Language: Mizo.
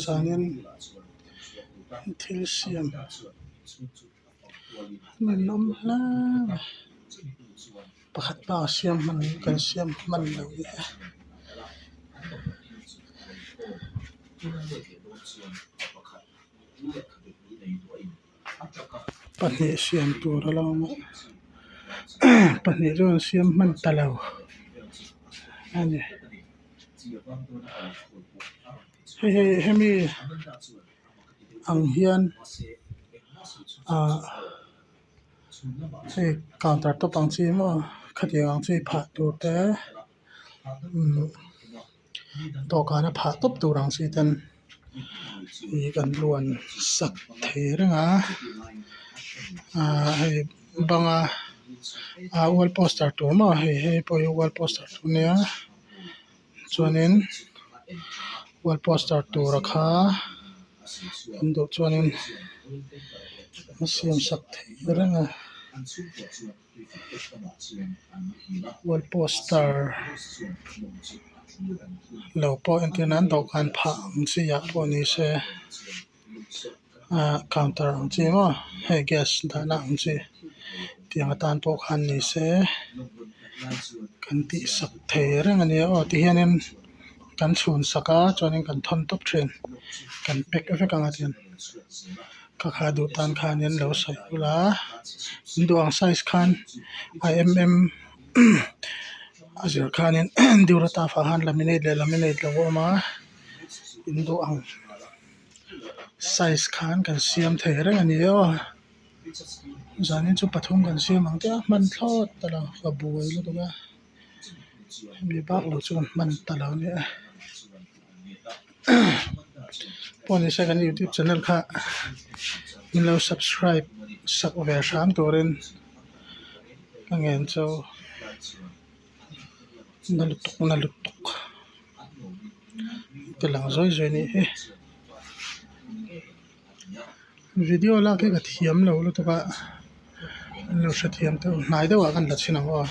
Zanin thil siam ninawm hle mai pakhat bak a siam hman kan siam hman lo hi e. Pahnih siam tur a lo awm a pahnih chu an siam hman ta lo a ni hei hei hemi ang hian ah hei counter top ang chi maw khatiang ang chi phah tur te umm. Dawhkan a phah tawp tur ang chi ten ih kan luan sak thei reng a ahh hei banga ah wall poster tur maw hei hei pawh hi wall poster tur ania chuanin wall poster tura kha an duh chuanin a siam sak thei reng a. Wall poster lo pawh entir nan dawhkan phah ang chi ah pawh ni se ahh counter ang chi maw hei gas dahna ang chi tiang atan pawh khan ni se kan tih sak thei reng a nia aw tihianin kan chhun sak a chuanin kan thawn tawp thin kan pack vek ang a tiang. Ka kha duh tan khanin lo sawi ula in duh ang size khan a em em a zir khanin durataf ah khan laminate leh laminate lo a awm a in duh ang size khan kan siam thei reng a ni aw zanin chu pathum kan siam ang chiah a hman thlawt ta lo ka buai lutuk a hemi bak lo chu kan hman ta lo a nia. Pawh ni se kan youtube channel kha min lo subscribe sak ve hram turin ka ngen chu na lutuk na lutuk ka lang zawi zawi anih hi video lak hi ka thiam lo lutuk a an lo hrethiam teuh hnai deuhah khan la chhin ang aw.